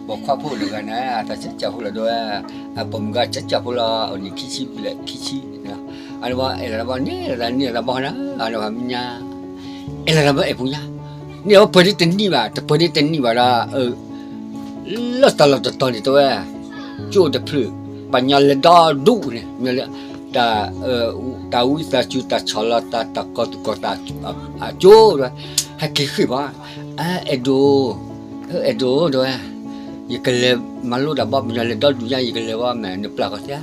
ပိာ်ခွါဖိတဂၤန့ၣ် အသးကၠၢ်ကၠၢ်ဖိလီၤဒီး အပိာ်မုၣ်ဂၤကၠၢ်ကၠၢ်ဖိလီၤ အိၣ်န့ၣ်ခံဆံဘျဲၣ်ခံဆံ, အန့ၣ်ဘၣ် အဲၣ်လီၤတၢ်ဘီန့ၣ် လီၤတၢ်န့ၣ်လီၤဘီနၤ အန့ၣ်ဘၣ်မ့ၢ်ညါ အဲၣ်လီၤတၢ်ဘီအဲၣ်ပူၤညါ, န့ၣ်အဝဲပှဲၤဒ်တနံၣ်ဘၣ် တပှဲၤဒ်တနံၣ်ဘၣ်ဒီး လၢတၢ်လီၢ်တတီၤန့ၣ်တဲဝဲ ကၠိတဖျၢၣ် ပှၤညီလဲၤဒီဒူၣ်န့ၣ် မ့ၢ်လၢ တၢ်ဝံသးစူၤ တၢ်ဆီၣ်လီၤသး တၢ်ကီၤသူၣ်ကီၤသး အကၠိ ဟဲက့ၤဃ့ၢ်ဘၣ်, အဲၣ်ဒိး အဲၣ်ဒိးတဲဝဲ ယကလဲၤမၤလိတၢ်ဘီ ပှၤညီလဲၤဒီဒူၣ်ညါ ယကလဲၤဘၣ်မ့ၢ် နပျၢ်ကီးသ့ဧါ,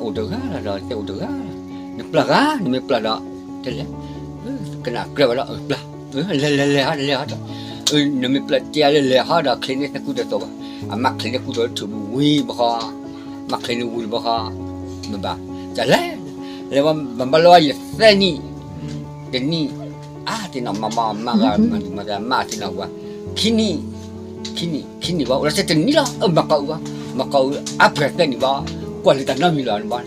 အိၣ်တဂၤလီၤဒီး တဲအိၣ်တဂၤ, နပျၢ်ဂၤ နမ့ၢ်ပျၢ်ဒီး တဲလဲၣ်, ကနၣ်ကြၢးဘၣ်ဒီး ပျၢ်, လဲၤလဲၤလဲၤဟီ လဲၤဟီဒီး, နမ့ၢ်ပျၢ်တဲလဲၤလဲၤဟီဒီး ချ့န့ၣ်သကူတသိးဘၣ်, အမါချ့န့ၣ်ကူတသိး ထုးဝံၤဘၣ်ဃီ, မါချ့န့ၣ်ဝံၤဘၣ်ဃီ, မ့ၢ်ဘၣ်, လဲၤ, လဲၤဘၣ် ဘၣ်ဘၣ်လၢယသၢနံၣ်, တနံၣ် အါသ့ၣ်နီၣ် မၤမၤမၤဂၤ မၤမၤမၤသ့ၣ်နီၣ်ဝဲ, ခံနံၣ်, ခံနံၣ် ခံနံၣ်ဘၣ် အိၣ်လီၤစဲတနံၣ်လီၤ မၤကီးအုးဘၣ်, မၤကီးအုး အါပှဲၤသၢနံၣ်ဘၣ်, ကွၢ်လၢတၢ်နီတမံၤလီၤန့ၣ်ဘၣ်,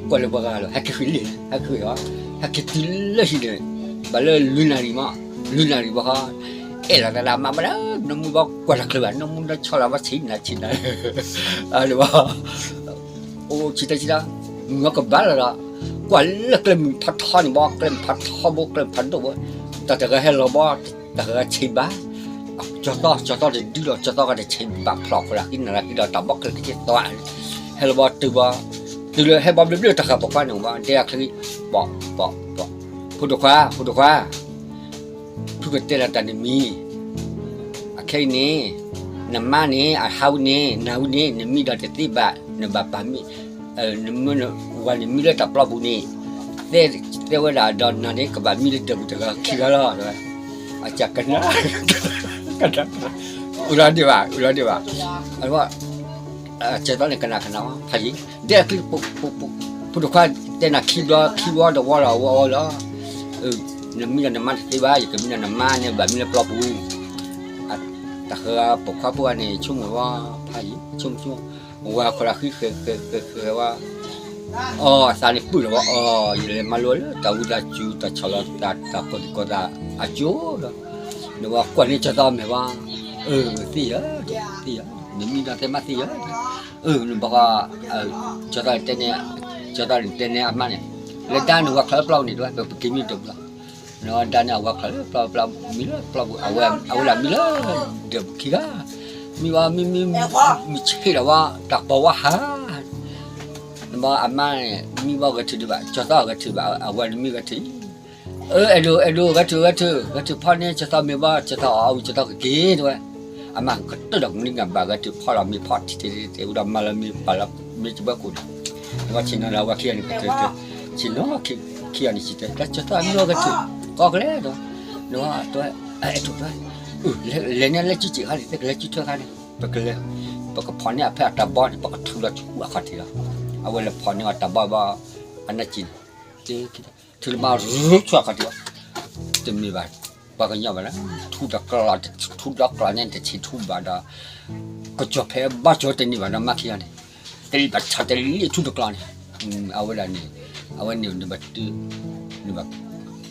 ကွၢ်လၢပှၤဂၤလီၤ ဟဲက့ၤဃ့ၢ်လံ, ဟဲက့ၤဃ့ၢ်အီၤ, ဟဲက့ၤတုၤလၢဟံၣ်န့ၣ်, ဘၣ်လၢလွံၢ်နၣ်ရံၣ်မး, လွံၢ်နၣ်ရံၣ်ဘၣ်ဃီ, အဲၣ်လီၤတၢ်လၢအမါဘၣ်ဒီး နီၢ်မူဘၣ်ကွၢ်တၢ်ချၢဘၣ် နီၢ်မူဒီးဆီလီၤဘၣ်ဆံးနၤဆံးနၤ, အၢ ဘၣ် အိၣ်ဆံးတၢ်ဆံးတၢ်, မုၢ်အီၤကဘၣ်လီၤဒီး, ကွၢ်လၢကျဲမုၢ်ဖးထီန့ၣ်ဘၣ် ကျဲမုၢ်ဖးထီဘိ ကျဲမုၢ်ဖးဒိၣ်ဘိ, တၢ်တဂၤဟဲလီၤဘၣ်, တၢ်တဂၤဆံးဘၣ်, ကၠီၤသီ ကၠီၤသီတဒုလီၤ ကၠီၤသီဂၤတဆံးဘၣ်ဖျိးခိၣ်လၢဟံးနၤလၢဟံးဒီးတၢ်ဘီချၢကဆံးသီ, ဟဲလီၤဘၣ်တုၤဘၣ်, တုၤလၢဟဲဘၣ်ဘျၢဘျၢတၢ်ဃာ်ပိာ်ခွါန့ၣ်ဘၣ် ဒဲအချံ, ပီၤ, ပီၤ, ပီၤ, ဖိဒိၣ်ခွါ ဖိဒိၣ်ခွါ ဖုကတဲလီၤတၢ်နမံၤ, အခဲအံၤန့ၣ်, နမါန့ၣ် အဟးဝံၤန့ၣ် နၤဝံၤန့ၣ် နမံဒီးတသ့ဘၣ် နဘၣ်ပာ်မံ, နမ့ၢ်ဝၤန့ၣ်မံလၢတၢ်ပျီပူၤန့ၣ်, တဲဝဲဒၣ်ဒီးနၤန့ၣ် ကဘၣ်မံလၢဒၢးပူၤတဂၤခံဂၤလီၤ, အကနၣ်, အူလီၤဒံးဘၣ် အူလီၤဒံးဘၣ်, ကၠီၤသီန့ၣ်ကနၣ်ကနၣ်ဝဲ ဖးယံၤ, ဒဲအချံ, ဖိဒိၣ်ခွါတဲနၤခံဘျီ ခံဝီတဝီလီၤ အဝီအဝီလီၤ, နမံဒီးနမါတသ့ဘၣ် ယကမံဒီးနမါန့ၣ် ဘၣ်မံလၢပျီပူၤ, တၢ်ဃာ်ပိာ်ခွါဖိန့ၣ် ဆိကမိၣ်ဝဲ ဖးယံၤ ဆိကမိၣ်ဆိကမိၣ်, ဝၤခိၣ်လၢဃံဃဲၤဃဲၤဃဲၤဃဲၤဝဲ, အီ အသးန့ၣ်ပုၢ်လီၤဝဲ အီ ယလဲၤမၤလိလၢတၢ်ဝံသးစူၤ တၢ်ဆီၣ်လီၤသး တၢ်ကီၤသူၣ်ကီၤသးအကၠိလီၤ, နဝၤကွၢ်န့ၢ်ကၠီၤသီမဲာ်ဝဲ, အၢ သ့ယၤ, သ့ယၤ, နမံဒီးတဲမးသ့ယၤ, အၢ နဘၣ်ဃီ, ကၠီၤသီတဲန့ၣ်, ကၠီၤသီန့ၣ်တဲန့ၣ်အမါန့ၣ်, လဲၤဒါန့ၣ်ဝၤချၢပျီပူၤန့ၣ် တဝဲ ပက့ၤမံဒၢးပူၤလီၤ, နဝၤဒါန့ၣ်အဝၤချၢလၢပျီပူၤ မံလၢပျီပူၤ အဝဲလၢမံလၢဒၢးပူၤခံဂၤ, မံဝဲမံမံ, မံဆံးလီၤဝဲ တၢ်ပိာ်ဝဲဟး, နဘၣ်အမါန့ၣ် မံဘၣ်ဂဲၤထၢၣ်ဒံးဘၣ် ကၠီၤသီဂဲၤထၢၣ်ဘၣ် အဝဲတမံဂဲၤထၢၣ်, အၢ အဲၣ်ဒိး အဲၣ်ဒိး ဂဲၤထၢၣ် ဂဲၤထၢၣ် ဂဲၤထၢၣ်ဖီန့ၣ် ကၠီၤသီမ့ၢ်ဘၣ် ကၠီၤသီအီၣ်အီဝံၤ ကၠီၤသီကက့ၤတဲဝဲ, အမါကတၢၢ်ဒီးကမံဂၤဘၣ် ဂဲၤထၢၣ်ဖီလီၤ မ့ၢ်ဖီထံထဲထဲဝံၤဒီး မၤလီၤမ့ၢ်ပာ်လီၤမ့ၢ်စဘှဲကိၣ်န့ၣ်, နဘၣ်ဆ့ၣ်နီၤလၢအဝဲခံဂၤန့ၣ် ကတၢၢ်တၢၢ်, ဆ့ၣ်နီၤခံဂၤန့ၣ် ဆ့ၣ်တဲ တၢ်ကၠီၤသီမံဝဲဂဲၤထၢၣ် ကီကလဲၣ်ဒီး, နဘၣ်တဲ အဲၣ်ဒိးတဲ, လဲၤန့ၣ်လဲၤစုစ့ၣ်ခါန့ၣ် သ့ကလဲၤစုထွဲခါန့ၣ် ပကလဲၤ, ပကဖီၣ်န့ၢ်အဖဲအတၢ်ဘီန့ၣ် ပကထုးလီၤဆူအခီၣ်ထံးလီၤ, အဝဲလဲၤဖီၣ်န့ၢ်အတၢ်ဘီဘၣ်, အနၢ်က့ၤန့ၣ်, ထုးလီၤမးရူဆူအခီၣ်ထံးလီၤ, တမ့ၢ်ဘၣ်, ပှၤကညီဘၣ်လၢ, ထူဒီးကျီ, ထူဒီးကျီန့ၣ် တဆံးထူဘၣ်ဒီး, ကစီၤဖဲဘၣ်ကၠီၤတန့ၢ်ဘၣ်ဒီးမါခံဂၤန့ၣ်, တလံၣ်ဘၣ်ဆၣ်တလံၣ်ထူတကျီန့ၣ်, အဝဲဒၣ်န့ၣ်, အဝဲန့ၣ်နဘၣ်တု, နဘၣ်,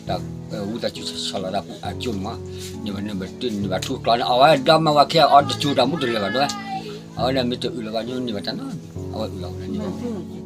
တၢ်ဝံသးစူၤဆီၣ်လီၤသးအကၠိမး, နဘၣ်နဘၣ်တု နဘၣ်ထူတကျီန့ၣ် အဝဲဒီးမါဝၤခံဂၤအီၤတကၠိတၢ်မူတလၢာ်ဘၣ်ဒၣ်, အဝဲဒၣ်မ့ၢ်တအုၣ်လီၤဘၣ်န့ၣ် နဘၣ်တၢ်နီ, အဝဲအုၣ်လီၤဝဲဒၣ်န့ၣ်